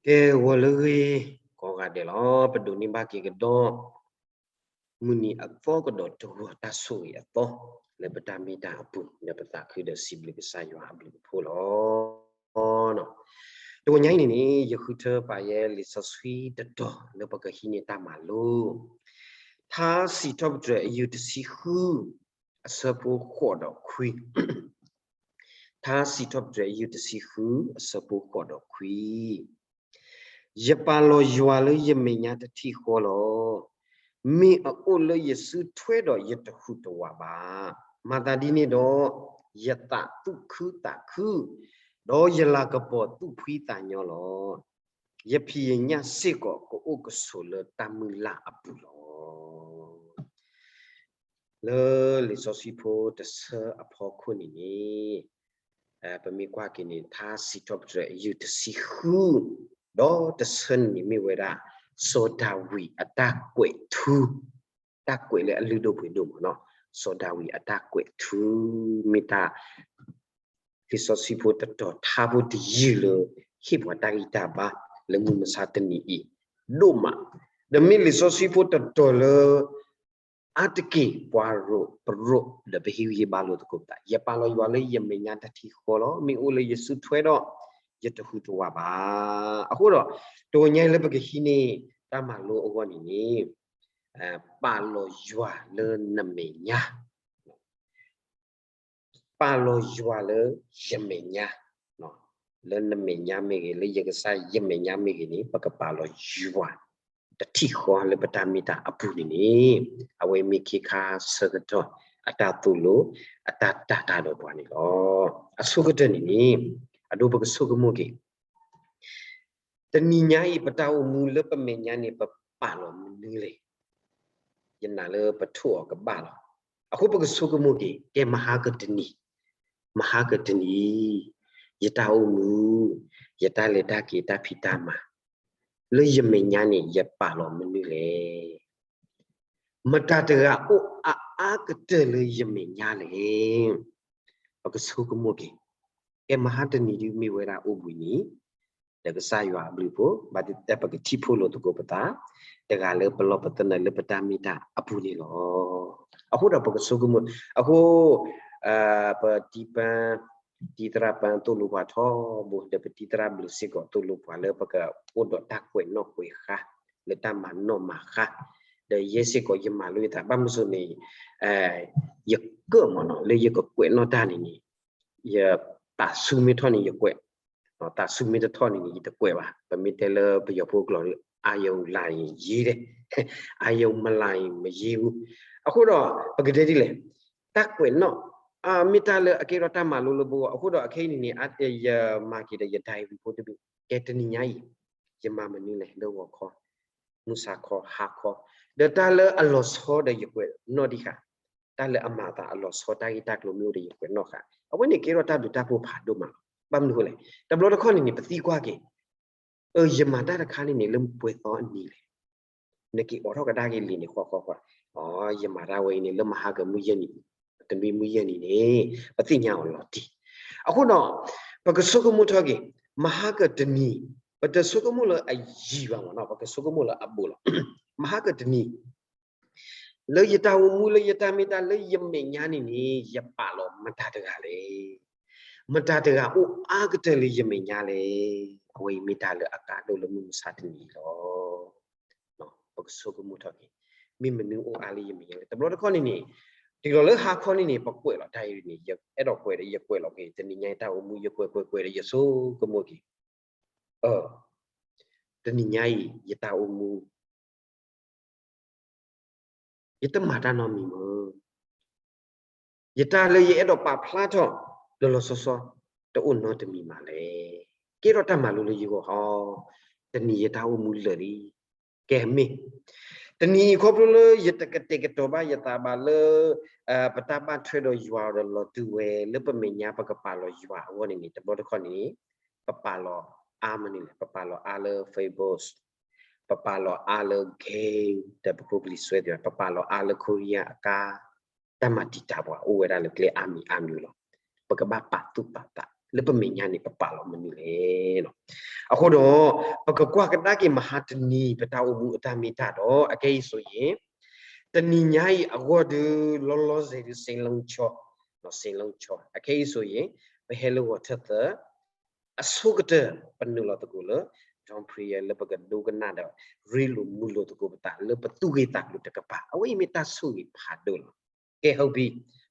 ကဲ ဂီၤလၢအဂ့ၤ ကိးဂၤဒဲးလီၤ. ပဒိးန့ၢ်ဘၣ်က့ၤကဒီး မုၢ်နံၤအသီကဒီးတဂီၤ တၢ်ဆိၣ်ဂ့ၤအသီ လၢပတၢ်မ့ၢ်တၢ်အပူၤ လၢပသးခုဒီးစံးဘျုးကစၢ်ယွၤအဘျုးအဖှိၣ်လီၤ. တဂီၤညါအံၤန့ၣ်န့ၣ် ယဃုထၢပာ်ယဲလံာ်စီဆှံတတီၤ လၢပကဟံးန့ၢ်တၢ်မၤလိ ထါစံးထီၣ်ပတြၢၤ အယုၢ်တဆံဃု အဆၢဖိဃိးဒီးခွံ ထါစံးထီၣ်ပတြၢၤ အယုၢ်တဆံဃု အဆၢဖိဃိးဒီးခွံ ယပာ်လီၤယွၤလၢယမဲာ်ညါတထံၣ်ဃီလီၤ. မ့ၢ်အအိၣ်လၢယစုထွဲဒီးယတဟူးတဝးဘၣ်. မၤသးဒ်န့ၣ်ဒီး ယသးသူၣ်ခုသးခု, ဒီးယလၤကပီၤသူၣ်ဖှံသးညီလီၤ. ယဖံးယညၣ်စ့ၢ်ကီးကအိၣ်ကဆိးလၢတၢ်မုၢ်လၢ်အပူၤလီၤ. လၢလံာ်စီဆှံဖိတဆၢအဖီခိၣ်န့ၣ်န့ၣ် ပမ့ၢ်ကွၢ်က့ၤန့ၣ် ထါစံးထီၣ်ပတြၢၤ အယုၢ်တဆံဃု ဒီးတဆၢန့ၣ်န့ၣ်မ့ၢ်ဝဲဒၣ် စီၤဒၤဝံးအတၢ်ကွဲးထူ, တၢ်ကွဲးလၢအလုၢ်ဒိၣ်ပှ့ၤဒိၣ်မးနီၤ, စီၤဒၤဝံးအတၢ်ကွဲးထူ မ့ၢ်တၢ် လံာ်စီဆှံဖိတတီၤထါဖိတယုၢ်လၢ ဟ့ၣ်ပှၤတၢ်ဂံၢ်တၢ်ဘါ လၢမုၢ်မဆါတနံၤအံၤ ဒိၣ်မး, ဒီးမ့ၢ်လံာ်စီဆှံဖိတတီၤလၢ အါတက့ၢ်ပှၤရိးပရိး ဒီးပဟ့ၣ်ဂံၢ်ဟ့ၣ်ဘါလိာ်သကိးပသး, ယပာ်လီၤယွၤလၢယမဲာ်ညါတထံၣ်ဃီလီၤ. မ့ၢ်အိၣ်လၢယစုထွဲဒီး ယတဟူးတဝးဘၣ်. အဃိဒီး တဂီၤညါအံၤလၢပကဟံးန့ၢ်တၢ်မၤလိအဂီၢ်န့ၣ်န့ၣ် ပာ်လီၤယွၤလၢနမဲာ်ညါ ပာ်လီၤယွၤလၢယမဲာ်ညါ, လၢနမဲာ်ညါမ့ၢ်ဂ့ၤ, လၢယကစၢ်ယမဲာ်ညါမ့ၢ်ဂ့ၤန့ၣ် ပကပာ်လီၤယွၤတထံၣ်ဃီလၢပတၢ်မ့ၢ်တၢ်အပူၤန့ၣ်န့ၣ်, အဝဲမ့ၢ်ခ့ခါဆၢကတီၢ်အတၢ်သိၣ်လိ အတၢ်တၤတၢ်ဒီးပှၤန့ၣ်လီၤ. အဆိကတၢၢ်န့ၣ်န့ၣ် အဒိပကဆိကမိၣ်က့ၤ တနံၤညါအံၤ ပတၢ်အိၣ်မူလၢပမဲာ်ညါန့ၣ် ပပာ်လီၤမနုၤလဲၣ်. ယနာ်လၢပထိၣ်အီၤကဘၣ်လီၤ. အဃိပကဆိကမိၣ်က့ၤ ကဲမဟါကတနံၤ, မဟါကတနံၤ ယတၢ်အိၣ်မူ, ယတၢ်လဲၤတၢ်က့ၤ တၢ်ဖံးတၢ်မၤ လၢယမဲာ်ညါန့ၣ် ယပာ်လီၤမနုၤလဲၣ်. မတၤတဂၤအိၣ်အါအါကတၢၢ်လၢယမဲာ်ညါလဲၣ်. ပကဆိကမိၣ်က့ၤ, ကဲမဟါတနံၤဒုးမ့ၢ်ဝဲဒၣ်အိၣ်ဘှံးနံၤ ဒီးကစၢ်ယွၤအဘျုးအဖှိၣ် ဘၣ်သ့ၣ်သ့ၣ်ပကထံၣ်ဖှိၣ်လိာ်သကိးပသး တဂၤလၢပလီၢ်ပသနၢၣ်လၢပတၢ်မ့ၢ်တၢ်အပူၤန့ၣ်လီၤ. အဃိဒီးပကဆိကမိၣ်, အဃိ ပတံၤပၢ်, တံၤသရၣ်ပၢ်သိၣ်လိပှၤထီဘိ ဒီးပတံၤသရၣ်ဘျုးစ့ၢ်ကီးသိၣ်လိပှၤလၢ ပကအိၣ်ဒီးတၢ်ကွဲးနီၣ်ကွဲးဃါ လၢတၢ်မၤနီၣ်မၤဃါ, ဒီးယဲစ့ၢ်ကီးယမၤလိယသး ဘၣ်မနုၤအဃိန့ၣ် ယကၢၣ်မးနီၤ လၢယကကွဲးနီၣ်တၢ်န့ၣ်န့ၣ် ယသးဆူမ့ၢ်ထီၣ်န့ၣ်ယကွဲး, သးဆူမ့ၢ်တထီၣ်န့ၣ်န့ၣ် ယတကွဲးဘၣ်. ပမ့ၢ်တဲလၢပယီၤဖိကျိာ်ဒီး အာရုံလာရင်ရေးတယ်, အာရုံမလာရင်မရေးဘူး. အဃိဒီး ပကတဲဒ်လဲၣ်, တၢ်ကွဲးနီၣ် မ့ၢ်တၢ်လၢအကဲထီၣ်တၢ်မၤလိလၢပဂီၢ်. အဃိဒီးအခဲအံၤန့ၣ်န့ၣ် ယမၤက့ၤဒီးယdiaryဖိတဒု, ကဲတနံၤညါအံၤ ယမၤမနုၤလဲၣ်လၢဂီၤခီ, မုၢ်ဆါခီ, ဟါခီ, ဒီးတၢ်လၢအလီၤဆီဒီးယကွဲးနီၣ်ဒံးဃာ်, တၢ်လၢအမၤအသးအလီၤဆီ တၢ်ဂ့ၢ်တၢ်ကျိၤမ့ၢ်အိၣ်ဒီးယကွဲးနီၣ်ဃာ်. အဝဲန့ၣ်ကဲထီၣ်တၢ်ဘျုးတၢ်ဖှိၣ်ဖးဒိၣ်မးလီၤ. ဘၣ်မနုၤအဃိလဲၣ်, တဘျီတခီၣ်န့ၣ်န့ၣ် ပသံကွၢ်က့ၤ အၢ ယမၤတၢ်တခါန့ၣ်န့ၣ် လၢပှဲၤသီအနံၤလဲၣ်. နက့ၤအိးထီၣ်ကဒါက့ၤလံာ်န့ၣ် ဃီဃီဃီ, အိ ယမၤတၢ်ဝဲအံၤန့ၣ် လၢမဟါကမုၢ်ယဲၢ်နံၤ, တနွံမုၢ်ယဲၢ်နံၤန့ၣ် ပသ့ၣ်ညါအီၤလီၤတံၢ်. အဃိဒီး ပကဆိကမိၣ်ထီၣ်က့ၤ မဟါကတနံၤ, ပတဆိကမိၣ်လၢအယံၤဘၣ်မးနီၤ, ပကဆိကမိၣ်လၢအဘူးလီၤ. မဟါကတနံၤ လၢယတၢ်အိၣ်မူ လၢယတၢ်မ့ၢ်တၢ် လၢယမဲာ်ညါန့ၣ်န့ၣ် ယပာ်လီၤမတၤတဂၤလဲၣ်. မတၤတဂၤအိၣ်အါကတၢၢ်လၢယမဲာ်ညါလဲၣ်. အဝဲအံၤမ့ၢ်တၢ်လၢအကါဒိၣ်လၢမုၢ်မဆါတနံၤအံၤလီၤ. ပကဆိကမိၣ်ထီၣ်က့ၤ မ့ၢ်မနုၤအိၣ်အါလၢယမဲာ်ညါလဲၣ်. တဘျီတခီၣ်န့ၣ်န့ၣ် တုၤလီၤလၢဟါခီန့ၣ်န့ၣ် ပကွဲးလီၤတၢ်အံၤန့ၣ် ယအဲၣ်ဒိးကွဲးဒီး ယကွဲးလီၤက့ၤ တနံၤညါအံၤတၢ်အိၣ်မူ ယကွဲးကွဲးကွဲးဒီး ယဆိကမိၣ်က့ၤ အ တနံၤညါအံၤ ယတၢ်အိၣ်မူ ယတမၤတၢ်နီတမံၤမး, ယတၢ်လၢယအဲၣ်ဒိးပာ်ဖျါထီၣ် လီၤလီၤဆီဆီ တအိၣ်နီတမံၤမးလဲၣ်. ကဲထီၣ်တၢ်မၤလိလၢယဂီၢ်ဟီ, တနံၤယတၢ်အိၣ်မူလၢာ်လံ. ကဲမ့ၢ် တနံၤအံၤခီဖျိလၢယတကတဲာ်ကတီၤဘၣ်ယသးဘၣ်လၢ ပတၢ်ဘၣ်ထွဲဒီးယွၤဒီးလီၤတူာ်ဝဲ လၢပမဲာ်ညါပကပာ်လီၤယွၤအဂီၢ်န့ၣ်န့ၣ် တဘျီတခီၣ်န့ၣ် ပပာ်လီၤအါမနုၤလဲၣ်, ပပာ်လီၤအါလၢ Facebook, ပပာ်လီၤအါလၢ game ဒီးပဖိပလံၤစွဲသ့ၣ်တဖၣ်, ပပာ်လီၤအါလၢ Korea အကါ, တၢ်မၤတံာ်တာ်ပှၤအိၣ်ဝဲဒၣ်လၢကျဲအါမံၤအါမံၤလီၤ. ပကဘၣ်ပာ်သူၣ်ပာ်သး လၢပမဲာ်ညါန့ၣ် ပပာ်လီၤမနုၤလဲၣ်. အဃိဒီး ပကကွၢ်ကဒါက့ၤမဟါတနံၤ ပတၢ်အိၣ်မူအတၢ်မ့ၢ်တၢ်တီ အခဲအံၤဆိယ့ၣ် တနံၤညါအံၤအဂီၢ်ဒီး လီၤလီၤဆဲးဆဲး စ့လီၤဆီ, စ့လီၤဆီ အခဲအံၤဆိယ့ၣ် ပဟဲလၢဂီၤထၢၣ်သၢ အဆိကတၢၢ် ပနုာ်လီၤသကိးလၢ dawn prayer လၢပကဒိကနၣ်ဒီး ရ့လိာ်မုာ်လိာ်သကိးပသး လၢပသူၣ်ဂ့ၢ်သးကျိၤတကပၤ အဝဲအံၤမ့ၢ်တၢ်ဆိၣ်ဂ့ၤဖးဒိၣ်လီၤ. ကဲ ဟုတ်ပြီ,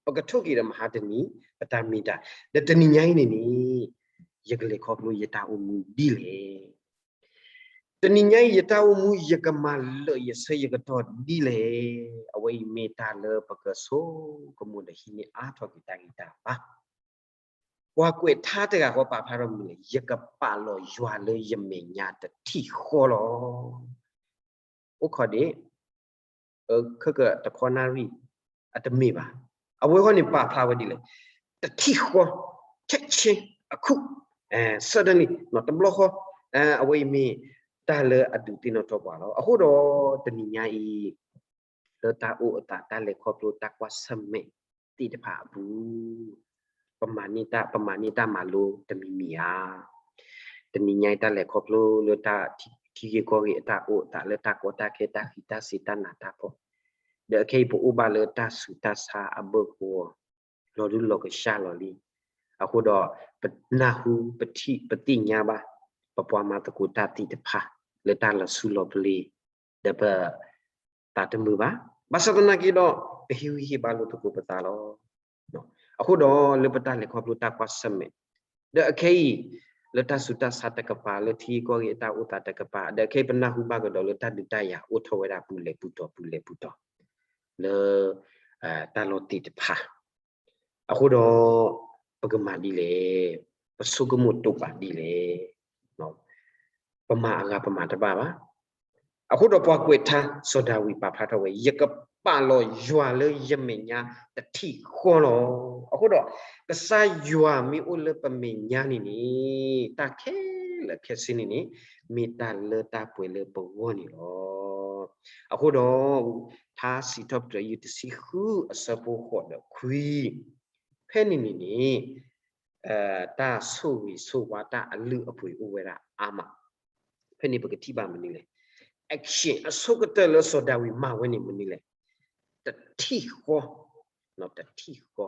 ပကထိၣ်က့ၤဒီးမဟါတနံၤ ပတၢ်မ့ၢ်တၢ်, ဒီးတနံၤညါအံၤန့ၣ်န့ၣ် ယကလဲၤခီဖျိယတၢ်အိၣ်မူဒ်လဲၣ်. တနံၤညါအံၤ ယတၢ်အိၣ်မူ ယကမၤလၢာ်ယဆၢယကတီၢ်ဒ်လဲၣ်. အဝဲအံၤမ့ၢ်တၢ်လၢပကဆိကမိၣ်ဒီးဟံးန့ၢ်အါထီၣ်က့ၤတၢ်ဂံၢ်တၢ်ဘါ. ပှၤကွဲးထါတဂၤဃီပာ်ဖျါထီၣ်မနုၤလဲၣ်, ယကပာ်လီၤယွၤလၢယမဲာ်ညါတထံၣ်ဃီလီၤ. အိၣ်ခိးဒံး ခဲကတခီနၣ်ရံၣ် အတမ့ၢ်ဘၣ်. အဝဲဃီန့ၣ်ပာ်ဖျါဝဲဒ်လဲၣ်, တထံၣ်ဃီ, ချက်ချင်း, အခု, suddenly တဘျီဃီ, အဝဲအံၤမ့ၢ်တၢ်လၢအဒုးသ့ၣ်နီၣ်ထီၣ်ပှၤလီၤ. အဃိဒီးတနံၤညါအံၤ လၢတၢ်အိၣ်အသး တၢ်လဲၤခီဖျိ တၢ်ကွၢ်ဆၢၣ်မဲာ်သ့ၣ်တဖၣ်အပူၤ ပမၤန့ၢ်တၢ်မၤလိတမံၤမံၤဧါ. တနံၤညါအံၤတၢ်လဲၤခီဖျိလၢတၢ်ထံဂ့ၢ်ကီၢ်ဂ့ၢ်အတၢ်အိၣ်အသး လၢတၢ်ကီတၢ်ခဲ တၢ်ဃံးတၢ်စ့ၤ တၢ်နးတၢ်ဖှီၣ်, ဒီးအခဲအံၤပအိၣ်ဘၣ်လၢတၢ်ဆူးတၢ်ဆါအဘၢၣ်ဃီ လီၤဒုးလီၤကစၢ်လီၤလံ. အဃိဒီး ပနၢ်ဟူ ပထံၣ် ပသ့ၣ်ညါဘၣ် ပပှၤမၤသကိးတၢ်သ့ၣ်တဖၣ် လၢတၢ်လီၤဆူလီၤပလ့ၤ ဒီးပ သးတမုာ်ဘၣ်. ဘၣ်ဆၣ်သနာ်က့ဒီး ပဟ့ၣ်ဂံၢ်ဟ့ၣ်ဘါလိာ်သကိးပသးလီၤ. အဃိဒီးလၢပတၢ်လဲၤခီဖျိတၢ်ကွၢ်ဆၢၣ်မဲာ်, ဒီးအခဲအံၤ လၢတၢ်ဆူးတၢ်ဆါတကပၤ လၢထံဂ့ၢ်ကီၢ်ဂ့ၢ်အတၢ်အိၣ်သးတကပၤ, ဒီးအခဲအံၤပနၢ်ဟူဘၣ်ကဒီးလၢတၢ်ဒုးတၢ်ယၤအိၣ်ထီၣ်ဝဲဒၣ်ပူၤလဲၣ်ပူၤတီၤ ပူၤလဲၣ်ပူၤတီၤ လၢ တၢ်လီၢ်သ့ၣ်တဖၣ် အဃိဒီး ပကမၤဒ်လဲၣ်, ပဆိကမိၣ်တိာ်ပာ်ဒ်လဲၣ်, ပမၤအဂၤပမၤတဘၣ်ဘၣ်. အဃိဒီးပှၤကွဲးထါ စီၤဒၤဝံးပာ်ဖျါထီၣ်ဝဲ ယကပာ်လီၤယွၤလၢယမဲာ်ညါတထံၣ်ဃီလီၤ. အဃိဒီး ကစၢ်ယွၤမ့ၢ်အိၣ်လၢပမဲာ်ညါန့ၣ်န့ၣ် တၢ်ခဲလၢာ်ခဲဆ့န့ၣ်န့ၣ် မ့ၢ်တၢ်လၢတၢ်ပှဲၤလၢပဂီၢ်န့ၣ်လီၤ. အဃိဒီး ထါစံးထီၣ်ပတြၢၤ ယုၢ်တဆံဃု အဆၢဖိဃိးဒီးခွံ ဖဲန့ၣ်န့ၣ်န့ၣ် တၢ်ဆိၣ်ဂ့ၤဆိၣ်ဝါ တၢ်အလုၢ်အပှ့ၤအိၣ်ဝဲဒၣ်အါမး. ဖဲန့ၣ်ပကထံၣ်ဘၣ်မနုၤလဲၣ်, action အဆိကတၢၢ်လၢစီၤဒၤဝံးမၤဝဲန့ၣ်မနုၤလဲၣ်, တထံၣ်ဃီ, တထံၣ်ဃီ.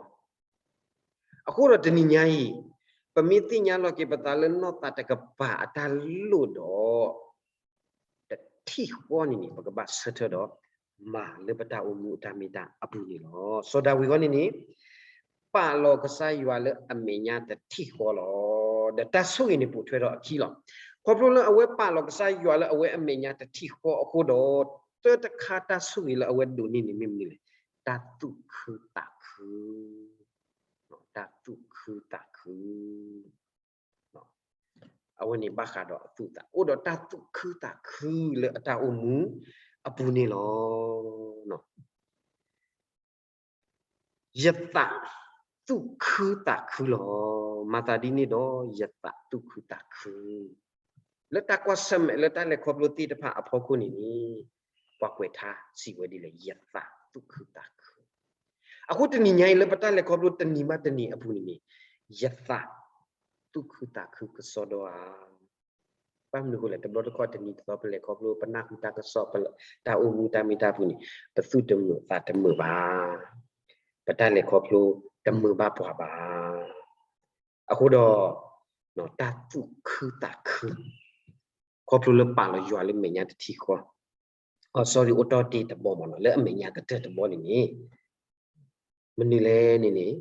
အဃိဒီးတနံၤညါအံၤ ပမ့ၢ်သ့ၣ်ညါလီၤက့ၤပသးလၢနီၢ်သးတကပၤအတၢ်လိၣ်ဒီး တထံၣ်ဃီန့ၣ်န့ၣ် ပကဘၣ်ဆၢထၢၣ်ဒီး မၤလၢပတၢ်အိၣ်မူအတၢ်မ့ၢ်တၢ်အပူၤန့ၣ်လီၤ. စီၤဒၤဝံးအဂီၢ်န့ၣ်န့ၣ် ပာ်လီၤကစၢ်ယွၤလၢအမဲာ်ညါတထံၣ်ဃီလီၤ. ဒီးတၢ်ဆိၣ်ဂ့ၤန့ၣ်ပိာ်ထွဲဒီးအခံလီၤ. ခီဖျိလၢအဝဲပာ်လီၤကစၢ်ယွၤလၢအဝဲအမဲာ်ညါတထံၣ်ဃီအဃိဒီး တၢ်တခါတၢ်ဆိၣ်ဂ့ၤလၢအဝဲဒိးန့ၢ်န့ၣ်မ့ၢ်မနုၤလဲၣ်, တၢ်သူၣ်ခုသးခု တၢ်သူၣ်ခုသးခု အဝဲန့ၣ်ဘၣ်ဃးဒီးအသူၣ်အသး အိၣ်ဒီးတၢ်သူၣ်ခုသးခုလၢအတၢ်အိၣ်မူအပူၤန့ၣ်လီၤ. ယသးသူၣ်ခုသးခုလီၤ. မၤသးဒ်န့ၣ်ဒီး ယသးသူၣ်ခုသးခု လၢတၢ်ကွၢ်ဆၢၣ်မဲာ်လၢတၢ်လဲၤခီဖျိသ့ၣ်တဖၣ်အဖီခိၣ်န့ၣ်န့ၣ် ပှၤကွဲးထါစံးဝဲဒ်လဲၣ်, ယသးသူၣ်ခုသးခု. အဃိတနံၤညါအံၤလၢပတၢ်လဲၤခီဖျိတနံၤဘၣ်တနံၤအပူၤန့ၣ်န့ၣ် ယသးသူၣ်ခုသးခုကစီဒီဧါ. ဘၣ်မနုၤအဃိလဲၣ်, တဘျီတခီၣ်တနံၤတသီပလဲၤခီဖျိ ပနၢ်ဟူတၢ်ကစီၣ် တၢ်အိၣ်မူတၢ်မ့ၢ်တၢ်ပူၤန့ၣ် ပသူၣ်တမုာ်သးတမုာ်ဘၣ်. ပတၢ်လဲၤခီဖျိတမုာ်ဘၣ်ပှၤဘၣ်. အဃိဒီး တၢ်သူၣ်ခုသးခု ခီဖျိလၢပာ်လီၤယွၤလၢမဲာ်ညါတထံၣ်ဃီ, အ sorry အိၣ်တ့ၢ်တဘီမ့ၢ်နီၤ, လၢအမဲာ်ညါကတၢၢ်တဘီန့ၣ်န့ၣ် မနုၤလဲၣ်န့ၣ်န့ၣ်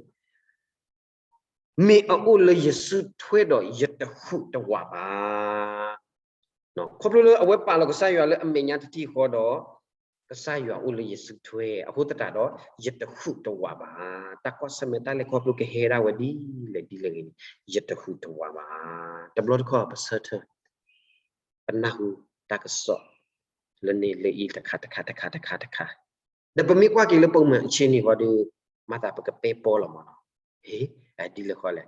မ့ၢ်အအိၣ်လၢယစုထွဲဒီးယတဟူးတဝးဘၣ်. ခီဖျိလၢအဝဲပာ်လီၤကစၢ်ယွၤလၢအမဲာ်ညါတထံၣ်ဃီဒီး ကစၢ်ယွၤအိၣ်လၢယစုထွဲအဃိသတးဒီး ယတဟူးတဝးဘၣ်. တၢ်ကွၢ်ဆၢၣ်မဲာ်တၢ်လဲၤခီဖျိကဟဲဒၣ်ဝဲဒ်လဲၣ်ဒ်လဲၣ်ဂ့ၤန့ၣ် ယတဟူးတဝးဘၣ်. တဘျီတခီၣ်ပဆၢထၢၣ် ပနၢ်ဟူတၢ်ကစီၣ် လၢန့ၣ်လၢအံၤတခါတခါတခါတခါတခါ ဒီးပမ့ၢ်ကွၢ်က့ၤလၢပမၤအဆ့န့ၣ်ဃီဒီး မၤသးပကပဲပီလီၤမ့ၢ်နီၤ. ဟ့ၣ် ဒ်လဲၣ်ဃီလဲၣ်,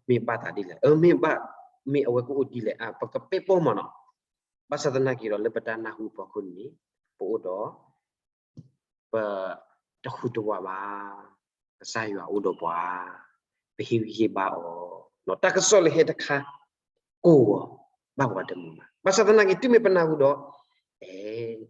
မ့ၢ်ဘၣ်သးဒ်လဲၣ်, မ့ၢ်ဘၣ် မ့ၢ်အဝဲကအိၣ်ဒ်လဲၣ်, ပကပဲပီမ့ၢ်နီၤ. ဘၣ်ဆၣ်သနာ်က့ဒီး လၢပတၢ်နၢ်ဟူအဖီခိၣ်န့ၣ် ပအိၣ်ဒီး ပတဟူးတဝးဘၣ်. ကစၢ်ယွၤအိၣ်ဒီးပှၤ, ပဟ့ၣ်ဂံၢ်ဟ့ၣ်ဘါအီၤ. တၢ်ကစီၣ်လၢဟဲတခါ ကိၢ်ဂီၤဘၣ်ပှၤတမုာ်ဘၣ်. ဘၣ်ဆၣ်သနာ်က့ တုၤမ့ၢ်ပနၢ်ဟူဒီး အဲ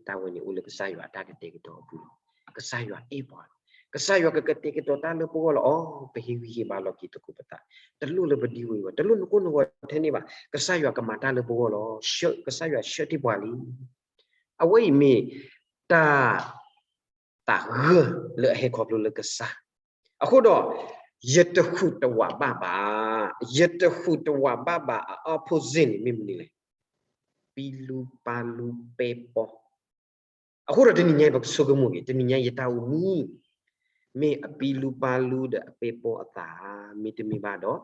တၢ်ဝဲန့ၣ်အိၣ်လၢကစၢ်ယွၤအတၢ်ကတဲာ်ကတီၤအပူၤလီၤ. ကစၢ်ယွၤအဲၣ်ပှၤလီၤ. ကစၢ်ယွၤကကတဲာ်ကတီၤတၢ်လၢပဂီၢ်လီၤ. အိ ပဟ့ၣ်ဂံၢ်ဟ့ၣ်ဘါလီၤက့ၤသကိးပသး, တလိၣ်လၢပဒံဝဲအဂီၢ်, တလိၣ်နကိၢ်နဂီၤထဲန့ၣ်ဘၣ်. ကစၢ်ယွၤကမၤတၢ်လၢပဂီၢ်လီၤ. ကစၢ်ယွၤဆှၢတ့ၢ်ပှၤလံ. အဝဲအံၤမ့ၢ်တၢ် သးဂၢၢ်လၢအဟဲခီဖျိလၢကစၢ်. အဃိဒီး ယတဟူးတဝးဘၣ်ဘၣ်, ယတဟူးတဝးဘၣ်ဘၣ်အ opposite န့ၣ်မ့ၢ်မနုၤလဲၣ်. ပံလူပၤလူပဲပီ. အဃိဒီးတနံၤညါအံၤ ပကဆိကမိၣ်က့ၤ တနံၤညါယတၢ်အိၣ်မူ မ့ၢ်အပံလူပၤလူဒီးအပဲပီအသးဧါ, မ့တမ့ၢ်ဘၣ်ဒီး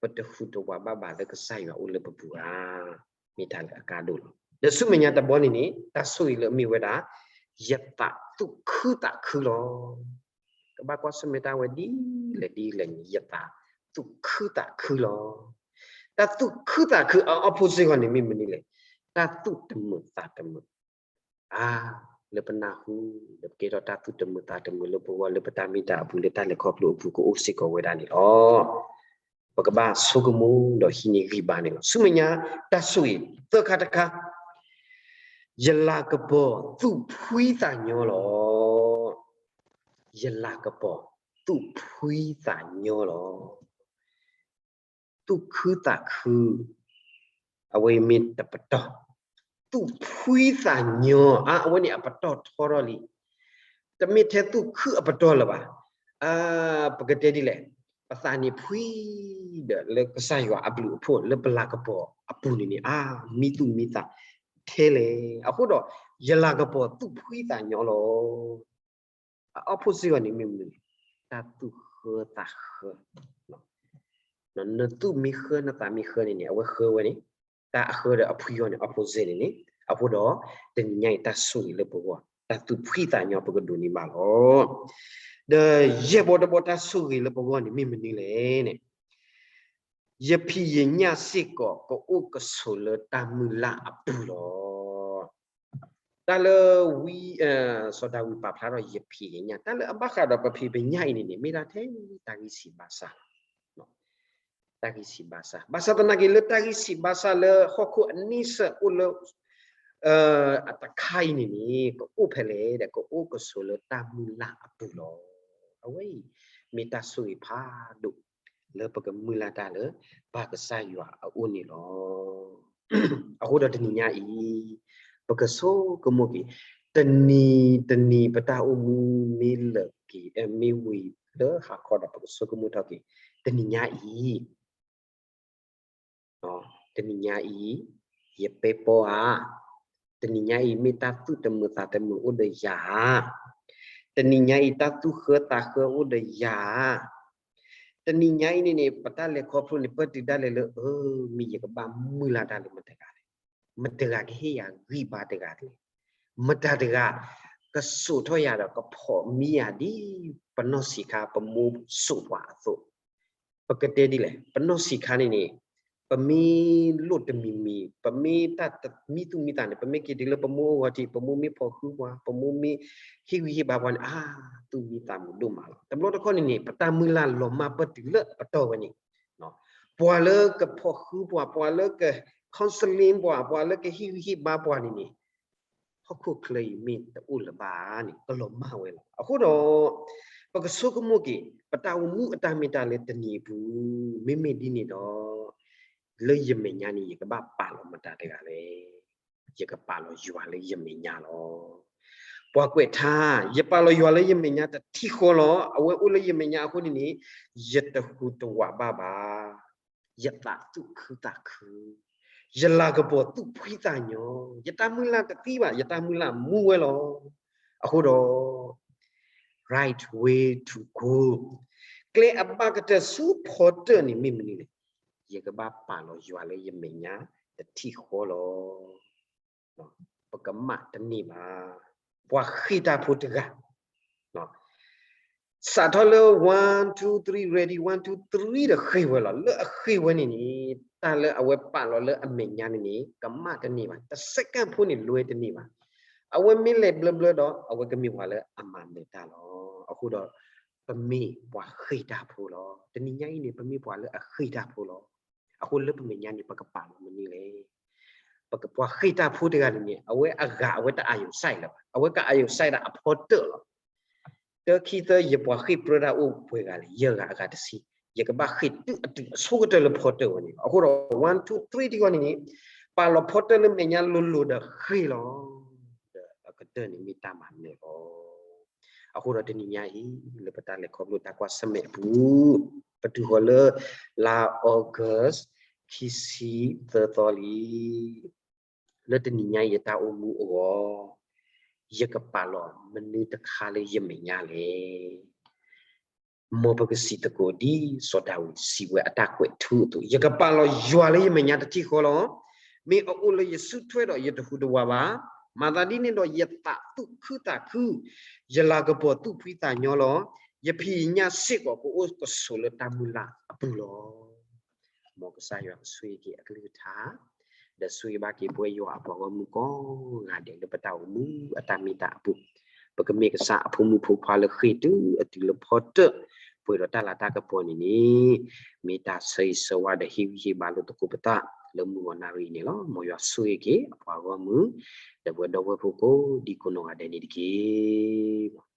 ပတဟူးတဝးဘၣ်ဘၣ်လၢကစၢ်ယွၤအိၣ်လၢပပူၤဧါ, မ့ၢ်တၢ်လၢအကါဒိၣ်လီၤ. ဒီးဆူမဲာ်ညါတဘီန့ၣ်န့ၣ် တၢ်ဆိၣ်ဂ့ၤလၢအမ့ၢ်ဝဲဒၣ် ယသးသူၣ်ခုသးခုလီၤ. ကဘၣ်ကွၢ်ဆၢၣ်မဲာ်တၢ်ဝဲဒ်လဲၣ်ဒ်လဲၣ်န့ၣ် ယသးသူၣ်ခုသးခုလီၤ. တၢ်သူၣ်ခုသးခုအ opposite ဂီၢ်န့ၣ်မ့ၢ်မနုၤလဲၣ်. တၢ်သူၣ်တမုာ်သးတမုာ် အါ, လၢပနၢ်ဟူ ဒီးပကဲထီၣ်တၢ်သူၣ်တမုာ်သးတမုာ်လၢပဂီၢ် လၢပတၢ်မ့ၢ်တၢ်အပူၤ လၢတၢ်လဲၤခီဖျိအပူၤ ကအိၣ်စ့ၢ်ကီးဝဲဒၣ်န့ၣ်လီၤ. ပကဘၣ်ဆိကမိၣ်ဒီးဟံးန့ၢ်ဂံၢ်ဘါန့ၣ်လီၤ. ဆူမဲာ်ညါ တၢ်ဆိၣ်ဂ့ၤ သၢခါတခါ, ယလၤကပီၤသူၣ်ဖှံသးညီလီၤ. ယလၤကပီၤသူၣ်ဖှံသးညီလီၤ. သူၣ်ခုသးခု, အဝဲမ့ၢ်တပတီၢ်, သူၣ်ဖှံသးညီ, အါ, အဝဲန့ၣ်အပတီၢ်ထီထီၣ်လံ. တမ့ၢ်ထဲသူၣ်ခုအပတီၢ်လၢၤဘၣ်. အါ, ပကတဲဒ်လဲၣ်, ပသးန့ၣ်ဖှံဒီးလၢကစၢ်ယွၤအဘျုးအဖှိၣ် လၢပလၤကပီၤအပူၤန့ၣ်န့ၣ် အါ, မံသူၣ်မံသးထဲလဲၣ်. အဃိဒီး ယလၤကပီၤသူၣ်ဖှံသးညီလီၤ. အ opposite ဂီၢ်န့ၣ်မ့ၢ်မနုၤလဲၣ်, တၢ်သူၣ်ဃၢသးဃၢ. နသူၣ်မ့ၢ်ဃၢ နသးမ့ၢ်ဃၢန့ၣ်န့ၣ် အဝဲဃၢဝဲန့ၣ်, တၢ်အဃၢဒီးအဖှံဂီၢ်န့ၣ် opposite န့ၣ်န့ၣ်. အဃိဒီး တနံၤညါအံၤတၢ်ဆိၣ်ဂ့ၤလၢပဂီၢ် တၢ်သူၣ်ဖှံသးညီပကဒိးန့ၢ်ဘၣ်လီၤ. ဒီးယဲၢ်ဘီတဘီတၢ်ဆိၣ်ဂ့ၤလၢပဂီၢ်န့ၣ်မ့ၢ်မနုၤလဲၣ်န့ၣ်, ယဖံးယညၣ်စ့ၢ်ကီး ကအိၣ်ကဆိးလၢတၢ်မုၢ်လၢ်အပူၤလီၤ. တၢ်လၢဝံ, စီၤဒၤဝံးပာ်ဖျါထီၣ်ယဖံးယညၣ်, တၢ်လၢအဘၣ်ဃးဒီးပဖံးပညၣ်အံၤန့ၣ်န့ၣ် မ့ၢ်ဒၣ်ထဲတၢ်ဂံၢ်ဆံးဘါစၢ်လီၤ. တၢ်ဂံၢ်ဆံးဘါစၢ်, ဘၣ်ဆၣ်သနာ်က့လၢတၢ်ဂံၢ်ဆံးဘါစၢ်လၢဟီၣ်ခိၣ်အန့ဆၢၣ်အိၣ်လၢ အတခါအံၤန့ၣ်န့ၣ် ကအိၣ်ဖဲလဲၣ်ဒီး ကအိၣ်ကဆိးလၢတၢ်မုၢ်လၢ်အပူၤလီၤ. အဝဲအံၤ မ့ၢ်တၢ်ဆိၣ်ဂ့ၤဖးဒိၣ် လၢပကမုၢ်လၢ်တၢ်လၢ ပၢ်ကစၢ်ယွၤအအိၣ်န့ၣ်လီၤ. အဃိဒီးတနံၤညါအံၤ ပကဆိကမိၣ်က့ၤ, တနံၤတနံၤပတၢ်အိၣ်မူမ့ၢ်လၢာ်က့ၤ မ့ၢ်ဝံၤလၢဟးခီဒီးပကဆိကမိၣ်ထီၣ်က့ၤ, တနံၤညါအံၤ တနံၤညါအံၤ ယပဲပီဧါ, တနံၤညါအံၤ မ့ၢ်တၢ်သူၣ်တမုာ်သးတမုာ်အိၣ်ဒီးယၤဧါ, တနံၤညါအံၤ တၢ်သူၣ်ဃၢသးဃၢအိၣ်ဒီးယၤဧါ, တနံၤညါအံၤန့ၣ်န့ၣ် ပတၢ်လဲၤခီဖျိန့ၣ် ပၢၢ်တုၤဒၣ်လဲာ်လၢ အၢ မ့ၢ်ယကဘၣ်မုၢ်လၢ်တၢ်လၢမတၤတဂၤလဲၣ်, မတၤတဂၤကဟ့ၣ်ယၤဂံၢ်ဘါတဂၤလဲၣ်, မတၤတဂၤ ကစိာ်ထီၣ်ယၤဒီးကဖိးမံယၤဒ်ပနီၢ်ဆံးခါ ပမိၢ်စိာ်ပှၤအသိး, ပကတဲဒ်လဲၣ်, ပနီၢ်ဆံးခါန့ၣ်န့ၣ် ပမ့ၢ်လိၣ်တမံၤမံၤ ပမ့ၢ်တၢ်မံသူၣ်မံသးန့ၣ် ပမ့ၢ်က့ၤတုၤလၢပမိၢ်အဂီၢ်ထံး ပမိၢ်မ့ၢ်ဖိးဃုပှၤ ပမိၢ်မ့ၢ်ဟ့ၣ်ဂံၢ်ဟ့ၣ်ဘါပှၤန့ၣ် အါ သူၣ်မံသးမုာ်ဒိၣ်မးလီၤ. တဘျီတခီၣ်န့ၣ်န့ၣ် ပတၢ်မုၢ်လၢ်လီၤမၢ်ပၢၢ်တုၤလၢအပတီၢ်ဝဲန့ၣ်, ပှၤလၢကဖိးဃုပှၤ ပှၤလၢက counseling ပှၤ ပှၤလၢကဟ့ၣ်ဂံၢ်ဟ့ၣ်ဘါပှၤန့ၣ်န့ၣ် ဟီၣ်ခိၣ်ချၢအံၤမ့ၢ်တအိၣ်လၢၤဘၣ်န့ၣ် ကလီၤမၢ်ဝဲလီၤ. အဃိဒီး ပကဆိကမိၣ်က့ၤ ပတၢ်အိၣ်မူအတၢ်မ့ၢ်တၢ်လၢတနံၤအပူၤ မ့မ့ၢ်ဒ်န့ၣ်ဒီး လၢယမဲာ်ညါန့ၣ် ယကဘၣ်ပာ်လီၤမတၤတဂၤလဲၣ်. ယကပာ်လီၤယွၤလၢယမဲာ်ညါလီၤ. ပှၤကွဲးထါ, ယပာ်လီၤယွၤလၢယမဲာ်ညါတထံၣ်ဃီလီၤ. အဝဲအိၣ်လၢယမဲာ်ညါအဃိန့ၣ်န့ၣ် ယတဟူးတဝးဘၣ်ဘၣ်. ယသးသူၣ်ခုသးခု, ယလၤကပီၤသူၣ်ဖှံသးညီ, ယတၢ်မုၢ်လၢ်တသံဘၣ်, ယတၢ်မုၢ်လၢ်မူဝဲလီၤ. အဃိဒီး right way to go ကျဲအဘၣ်ကတၢၢ်ဆူဖီတၢၣ်န့ၣ်မ့ၢ်မနုၤလဲၣ်. ယကဘၣ်ပာ်လီၤယွၤလၢယမဲာ်ညါတထံၣ်ဃီလီၤ. ပကမၣ်တန့ၢ်ဘၣ်. ပှၤဃ့ၢ်တၢ်ဖိတဂၤ စးထီၣ်လၢ one two three ready one two three ဒီးဃ့ၢ်ဝဲလီၤ. လၢအဃ့ၢ်ဝဲန့ၣ်န့ၣ် တၢ်လၢအဝဲပာ်လီၤလၢအမဲာ်ညါန့ၣ်န့ၣ် ကမၣ်တန့ၢ်ဘၣ်. တ second ဖိန့ၣ်လွဲတန့ၢ်ဘၣ်. အဝဲမ့ၢ်လဲၤဘျၢဘျၢဒီး အဝဲကမ့ၢ်ပှၤလၢအမၤနၢၤတၢ်လီၤ. အဃိဒီး ပမ့ၢ်ပှၤဃ့ၢ်တၢ်ဖိလီၤ. တနံၤညါအံၤန့ၣ် ပမ့ၢ်ပှၤလၢအဃ့ၢ်တၢ်ဖိလီၤ. အဃိလၢပမဲာ်ညါန့ၣ် ပကပာ်လီၤမနုၤလဲၣ်. ပကပှၤဃ့ၢ်တၢ်ဖိတဂၤန့ၣ်န့ၣ် အဝဲအဂၤအဝဲတအာရုံစိုက်လၢၤဘၣ်. အဝဲကအာရုံစိုက်ဒၣ်အဖီတၢၣ်လီၤ. တၢ ခံ သၢ ယပှၤဃ့ၢ်ပြၢတၢ်အိၣ်ပှဲၤဂၤလဲၣ်, ယဲၢ်ဂၤအဂၤတဆံ, ယကဘၣ်ဃ့ၢ်တုၤအဆၢကတၢၢ်လၢဖီတၢၣ်ဝဲန့ၣ်လီၤ. အဃိဒီး one two three တခီန့ၣ်န့ၣ် ပာ်လီၤဖီတၢၣ်လၢမဲာ်ညါလိၤလိၤဒီးဃ့ၢ်လီၤ. ဒီးအကတၢၢ်န့ၣ်မ့ၢ်တၢ်မၤနၢၤလီၤ. အဃိဒီးတနံၤညါအံၤ လၢပတၢ်လဲၤခီဖျိတၢ်ကွၢ်ဆၢၣ်မဲာ်အပူၤ, ပတုၤဃီၤလၢ လါ August ခံဆံသၢသီလံ. လၢတနံၤညါအံၤယတၢ်အိၣ်မူအဂီၢ်, ယကပာ်လီၤမနုၤတခါလၢယမဲာ်ညါလဲၣ်. မ်ပကစံးသကိးဒ်စီၤဒၤဝံးစံးဝဲအတၢ်ကွဲးထူအသိး, ယကပာ်လီၤယွၤလၢယမဲာ်ညါတထံၣ်ဃီလီၤ. မ့ၢ်အအိၣ်လၢယစုထွဲဒီးယတဟူးတဝးဘၣ်. မၤသးဒ်န့ၣ်ဒီးယသးသူၣ်ခုသးခု, ယလၤကပီၤသူၣ်ဖှံသးညီလီၤ. ယဖံးယညၣ်စ့ၢ်ကီးကအိၣ်ကဆိးလၢတၢ်မုၢ်လၢ်အပူၤလီၤ. မ်ကစၢ်ယွၤကဆိၣ်ဂ့ၤက့ၤအကလုၢ်ကထါ, ဒီးဆိၣ်ဂ့ၤဘၣ်က့ၤပဝဲယွၤအပှၤဂီၢ်မုၢ်ကိးဂၤဒဲးလၢပတၢ်အိၣ်မူအတၢ်မ့ၢ်တၢ်အပူၤ, ပကမ့ၢ်ကစၢ်အဖိမုၣ်ဖိခွါလၢဃ့ၢ်တုၤအတုၤလၢဖီတၢၣ် ပှဲၤဒီးတၢ်လၤတၢ်ကပီၤန့ၣ်န့ၣ်, မ့ၢ်တၢ်ဆၢဂ့ၤဆၢဝါဒီးဟ့ၣ်ဂံၢ်ဟ့ၣ်ဘါလိာ်သကိးပသးလၢမုၢ်ဂီၤနၣ်ရံၣ်အံၤန့ၣ်လီၤ. မ်ယွၤဆိၣ်ဂ့ၤက့ၤအပှၤဂီၢ်မုၢ်, ဒီးပဝဲဒီပုၢ်ဝဲၢ်ဖိကိးဒံကိးနီၢ်ဂၤဒဲးန့ၣ်တက့ၢ်.